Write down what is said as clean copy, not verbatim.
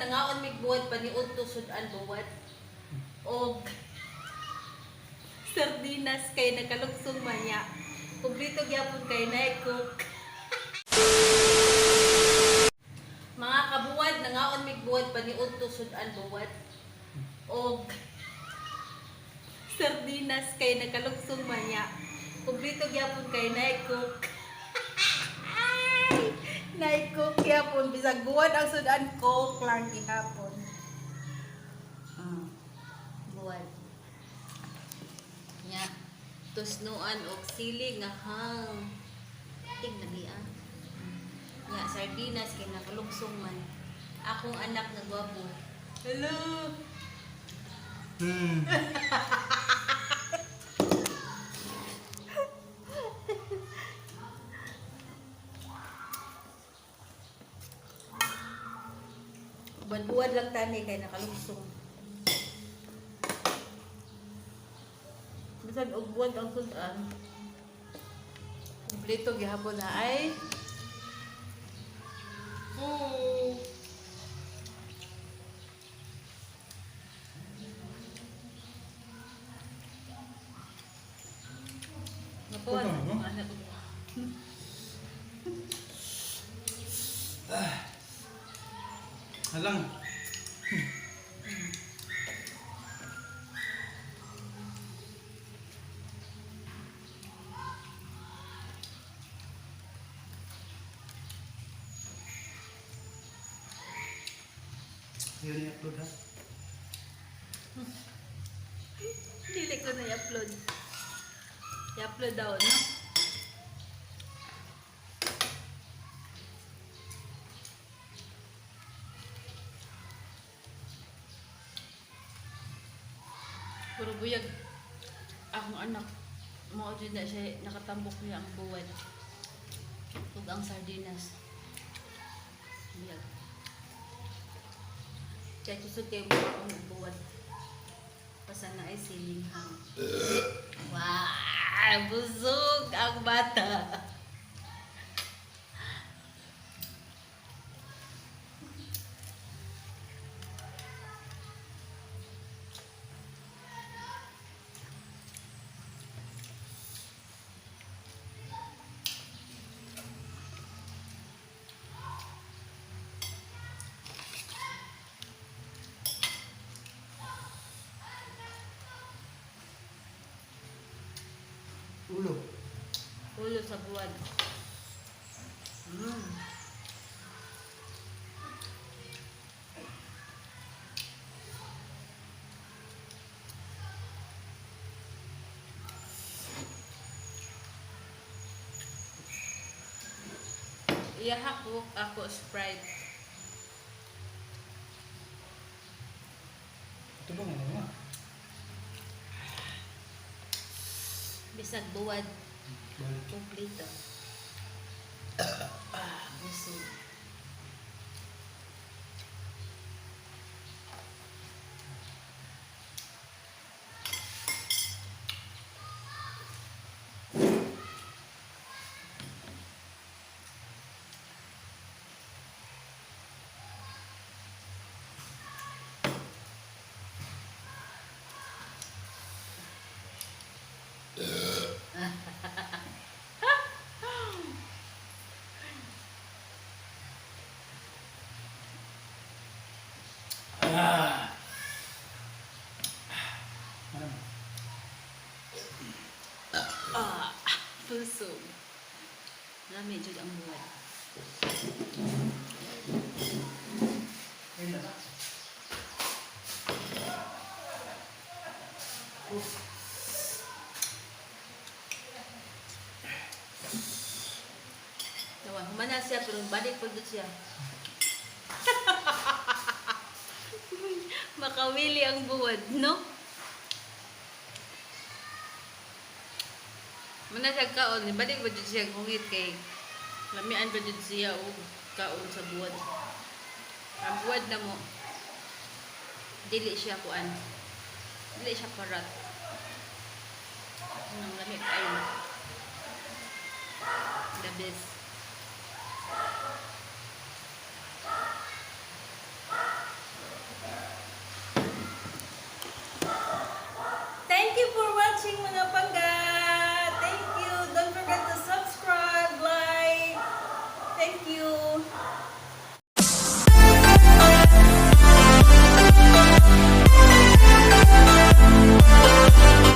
Nangaon mig buwad paniudto sud-an buwad. Og sardinas kay nakalugsong man niya. Kumpleto gyapon kay naay Coke. Mga kabuwad, nangaon mig buwad paniudto sud-an buwad. Og sardinas kay nakalugsong man niya. Kumpleto gyapon kay naay Coke. Ay! Naay Coke gyapon bisag buwad ang sud-an, Coke lang gihapon. Buwad. Nya tusnuan og sili nga hang. Tingnan niya. Nya sardinas kay nakalugsong man. Akong anak nga gwapo. Hello. Buwad-buwad lang tani kay nakalugsong. Bisan og buwad ang sud-an. Kompleto gihapon na ay. Oh. Nakuha Ito, na. no? Anak ko. Halang. Yun yung upload ha. Dili ko na i-upload. I-upload daw, no? Puro buyag. Akong anak. Mao jud na siya nakatambok niya ang buwad. Ug ang sardinas. Buyag. Kaya kusog kayo mo akong buwad. Basta na ay siling hang. Wow! Busog ang bata! Ulo. Ulo sa buwad. Iyaha ko ako Sprite. Ito ba nga nga? Bisag buwad, Balik. kumpleto. Ah, busog. Ah. Ano? Ah, busog. Lami jud ang buwad. Ayun na. Oh. Nawa, humana siya pero balik pa jud siya. Makawili ang buwad, no? Muna siya kaon, balik pa jud siya hungit kay lamian pa jud siya og kaon sa buwad. Ang buwad na mo dili siya kuan. Dili siya parat. Nang lami kayo. The best. Watching, mga.